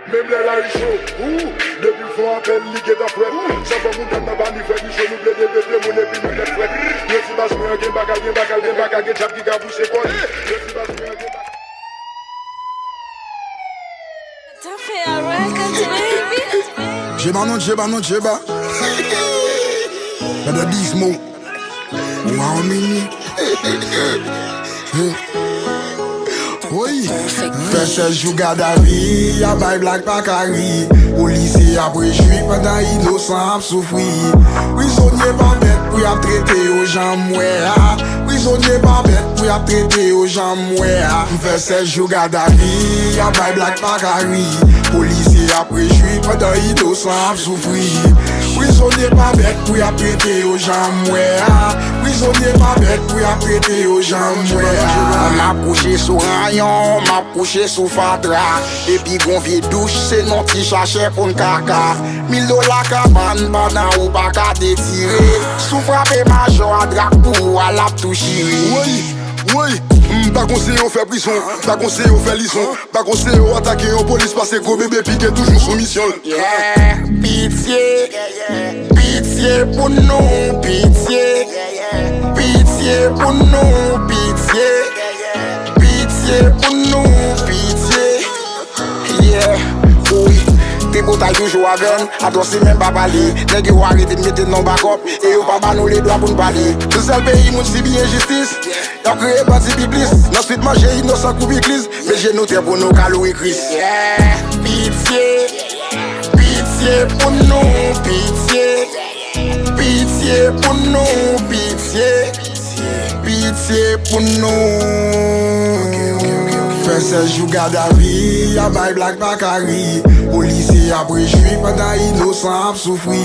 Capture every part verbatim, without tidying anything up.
Menm lè lari cho, ou, depi l fon apèl, li gentan frèt. Sa fè moun tap nan pa ni frèt ni cho, nou plede pete moun epi nou nèt frèt. Yo di baz mwen an gen bagay, gen bagay, gen bagay, gen djab ki ka bouse kò l. Yo di baz mwen an gen bagay. Don't feel records, baby. Jeba non, jeba non, jeba. Gade Dizmo. Wow, mini. Woy. Fè sèz jou gadavi, y a bay blag pa ka ri. Polisye ap rejwi pandan inosan ap soufri. Prizonye pa bèt pou y ap trete yo jan m wè a. Prizonye pa bèt pou y ap trete yo jan m wè a. M fè sèz jou gadavi, y a bay blag pa ka ri. Polisye ap rejwi pandan inosan ap soufri. Prizonye pa bèt pou y ap trete yo jan m wè a. Prizonye pa bèt pou y ap trete yo jan m wè a. M ap kouche sou ranyon, m ap kouche sou fatra. Epi gon vye douch, se nan ti chachè pou n kaka. Mil dola kabann pandan ou pa ka detire. Si w frape majò a drak pou ou a, l ap tou chire. Woy, woy, m pa konseye w fè prizon, m pa konseye w fè lizon. Pa konseye w atake yon polis pase gwo bebe pike toujou sou misyon l. Yeah, pitye, pitye pou nou, pitye. Pitye pou nou, pitye. Pitye pou nou, pitye. Yeah, wi. Tripotay toujou avè n, atò se menm pa pale. Nèg yo arete n mete n nan bakòp, e yo pa ba nou ledwa pou n pale. Se sèl peyi moun sibi enjistis. Y ap kreye bandi pi plis. Nan swit manje inosan kou pikliz. Met jenou tè pou nou ka loure Kris. Yeah, pitye, pitye pou nou, pitye. Pitye pou nou, pitye. Pitye pou nou. Fè sèz jou gadavi, y a bay blag pa ka ri. Polisye ap rejwi pandan inosan ap soufri.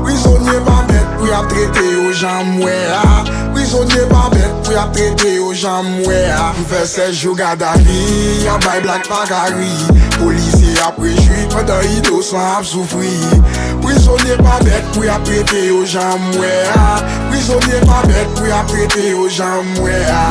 Prizonye pa bèt pou y ap trete yo jan m wè a. Prizonye pa bèt pou y ap trete yo jan m wè a. M fè sèz jou gadavi, y a bay blag pa ka ri. Polisye ap rejwi pandan inosan ap soufri. Prizonye pa bèt pou y ap trete yo jan m wè a. Prizonye pa bèt pou y ap trete yo jan m wè a.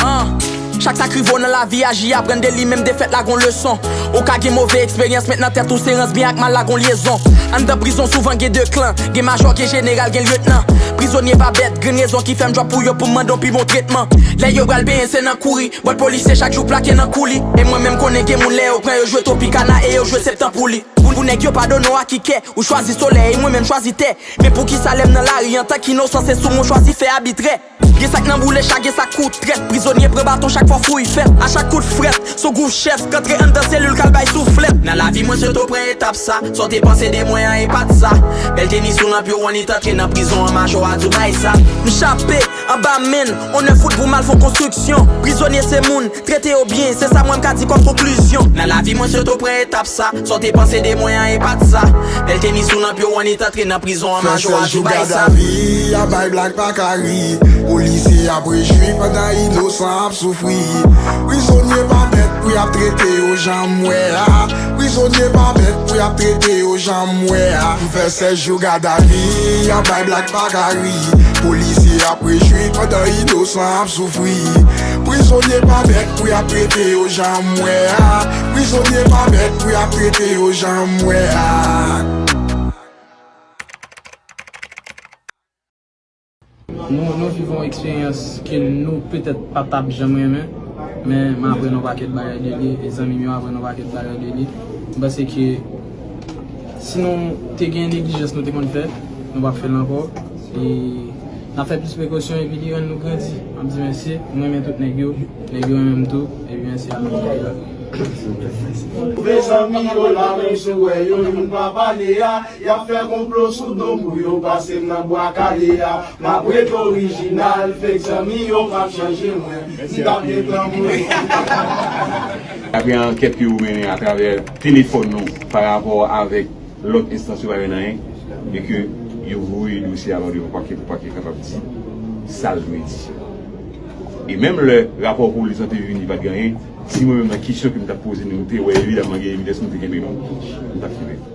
An, chak sa k rive w nan lavi a, J aprann de li, menm defèt la gon leson. Ou ka gen move eksperyans, met nan tèt ou se rans byen ak mal la gon lyezon. Anndan prizon souvan gen de klan, gen majò, gen jeneral, gen lyetnan. Prizonye pa bèt, grenn rezon ki fè m djòb pou yo pou m mande yon pi bon tretman. Lè yo pral benyen se nan kouri, bòl polisye chak jou plake nan kou li. E mwen menm konnen gen moun lè yo pran yo jwe Tropicana e yo jwe Septan pou li. Pou, pou nèg yo padone w ak kikè, ou chwazi solèy, e mwen menm chwazi tè. Men poukisa lè m nan lari antank inosan se sou mwen w chwazi fè abitrè? Gen sa k nan boule cha, gen sa k kou trèt. Prizonye pran baton chak fwa fouy fèt. A chak kout frèt, s on gwo chèf k antre anndan selil k al bay souflèt. Nan lavi mwen sèto pran etap sa. Sa w te panse de mwen an e pa t sa. Bèl tenis ou nan pye w annik antre nan prizon an, majò a di w bay sa. M chape anba men n, on nèf wout pou m al fè on konstriksyon. Prizonye se moun, trete yo byen, se sa mwen m ka di kòm konklizyon. Nan lavi mwen sèto pran etap sa. Sa w te panse de mwen an e pa t sa. Bèl tenis ou nan pye w annik antre nan prizon an, majò a di w bay sa. Fè sèz jou gadavi, y a bay blag pa ka ri. Polisye ap rejwi pandan inosan ap soufri. Prizonye pa bèt pou y ap trete yo jan m wè a. Prizonye pa bèt pou y ap trete yo jan m wè a. M fè sèz jou gadavi, y a bay blag pa ka ri. Polisye ap rejwi pandan inosan ap soufri. Prizonye pa bèt pou y ap trete yo jan m wè a. Prizonye pa bèt pou y ap trete yo jan m wè a. Nou, nou viv yon eksperyans ke nou petèt pa t ap janm renmen, men m aprann yon pakèt bagay de li, e zanmi m yo aprann yon pakèt bagay de li. M panse ke si nou te gen neglijans nou te konn fè, nou p ap fè l ankò. E n ap fè plis prekosyon epi li rann nou grandi. M ap di mèsi, m renmen tout nèg yo, nèg yo renmen m tou, epi mèsi a nou. Mezanmi yo la menm si w wè yo, youn pa pale a. Y ap fè konplo sou do m pou yo pase m nan bwa kale a. M ap rete orijinal, fake zanmi yo p ap chanje mwen. M t ap gentan mouri. Dapre ankèt ke yo mennen atravè telefòn nou pa rapò avèk lòt enstans yo pa jwenn anyen, e ke yo voye dosye a ba devan pakè pou pakè kapab di sa l dwe di. E menm lè rapò polis lan te vini, pa t gen anyen, si mwen menm nan kesyon ke m t ap poze nou, nou te wè evidamman gen evidans, nou te kenbe nou, nou t ap kenbe.